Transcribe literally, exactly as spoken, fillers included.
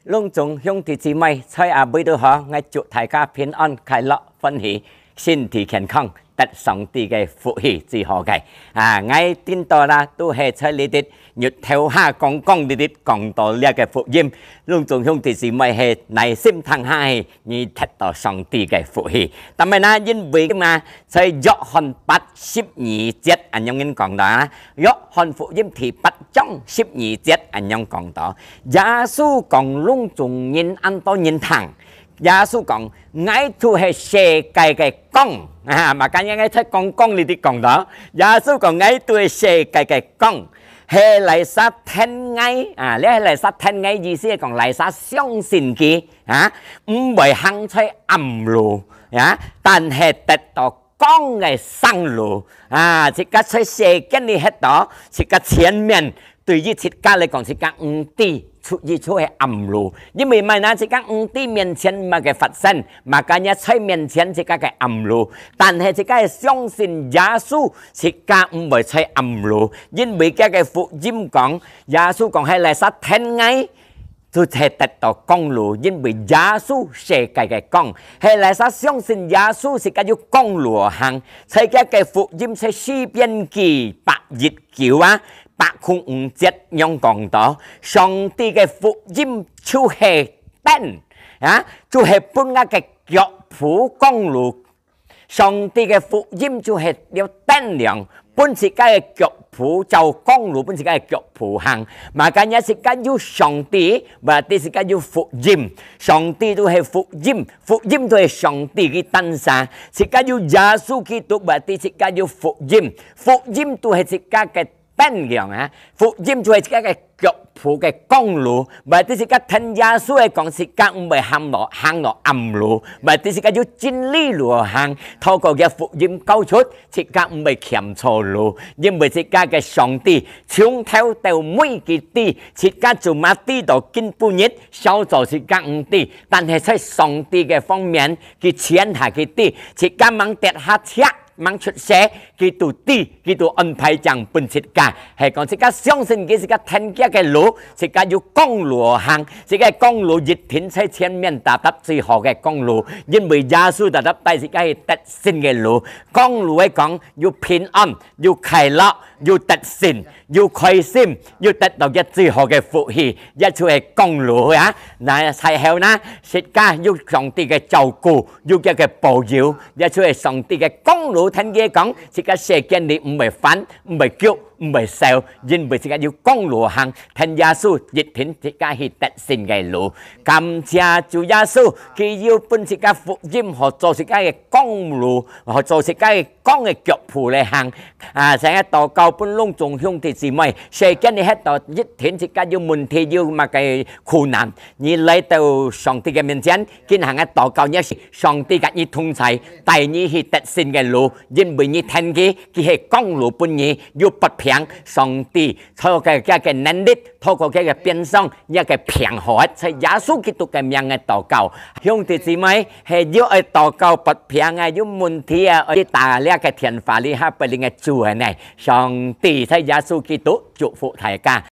攏總兄弟姊妹，在這位都好，𠊎祝大家平安、快樂、歡喜、身體健康，得上帝个福氣最好个。啊，𠊎頂多啦，都係在這日日頭下講講這日講到這个福音。攏總兄弟姊妹係耐心聽下去，你得到上帝个福氣。但係呢，因為嘛，在約翰八十二節恁樣講到啊，約翰福音第八章十二節恁樣講到，耶穌講攏總人恁多人聽，耶穌講：「𠊎就係世界个光。」啊，嘛，今日𠊎在講光裡底講到，耶穌講：「𠊎就係世界个光，係哪儕跈𠊎，啊，這係哪儕跈𠊎意思係講哪儕相信佢，啊，毋會行在暗路，啊，但係得到光个生路。」啊，自家在世間裡歇到，自家前面對於自家來講，自家毋知，出一出係暗路。因為麼个呢？自家毋知面前麼个發生，嘛，今日在面前自家个暗路。但係自家係相信耶穌，自家毋會在暗路，因為佢个福音講，耶穌講係哪儕跈𠊎， 就係得到光路，因為耶穌世界个光，係哪儕相信耶穌，自家有光路行。在佢个福音在詩篇記百一九啊，百空五節樣講到，上帝个福音就係燈，啊，就係分𠊎个腳步光路。 上帝个福音就係了燈亮，分自家个腳步，照光路分自家个腳步行。嘛，今日自家有上帝，或者自家有福音。上帝就係福音，福音就係上帝个單儕。自家有耶穌基督，或者自家有福音，福音就係自家个 燈亮啊，福音就係自家个腳步个光路，或者自家跈耶穌个講，自家毋會行落，行落暗路，或者自家有真理路行，透過佢福音教出，自家毋會徛錯路，因為自家个上帝從頭到尾佢知，自家做麼个到今晡日，小組自家毋知，但係在上帝个方面，佢全下佢知，自家吂跌下車， 吂出世，佢都知，佢都安排正分自家。係講自家相信佢，自家跈佢个路，自家有光路行，自家光路一定在前面踏踏最好个光路，因為耶穌踏踏帶自家去得勝个路。光路係講有平安，有快樂，有得勝，有開心，有得到佢最好个福氣，這就係光路啊！那最後呢，自家有上帝个照顧，有佢个保佑， 這就係上帝个光路，跈佢講，自家世間裡毋會煩，毋會噭，毋會愁，因為自家有光路行，跈耶穌一定自家去得勝个路。感謝主耶穌，佢有分自家福音，好做自家个光路，好做自家个光个腳步來行。啊，成日禱告分攏總兄弟姊妹，世間裡歇到一定自家有問題，有麼个苦難，你來到上帝个面前， 進行个禱告，也係上帝佮你同在，帶你去得勝个路，因為你跈佢，佢係光路分你，有發病，上帝透過佢个能力，透過佢个鞭傷，你个病好，在耶穌基督个名个禱告。兄弟姊妹，係有愛禱告發病啊，有問題啊，愛打這个電話，你下背个主个呢，上帝在耶穌基督祝福大家。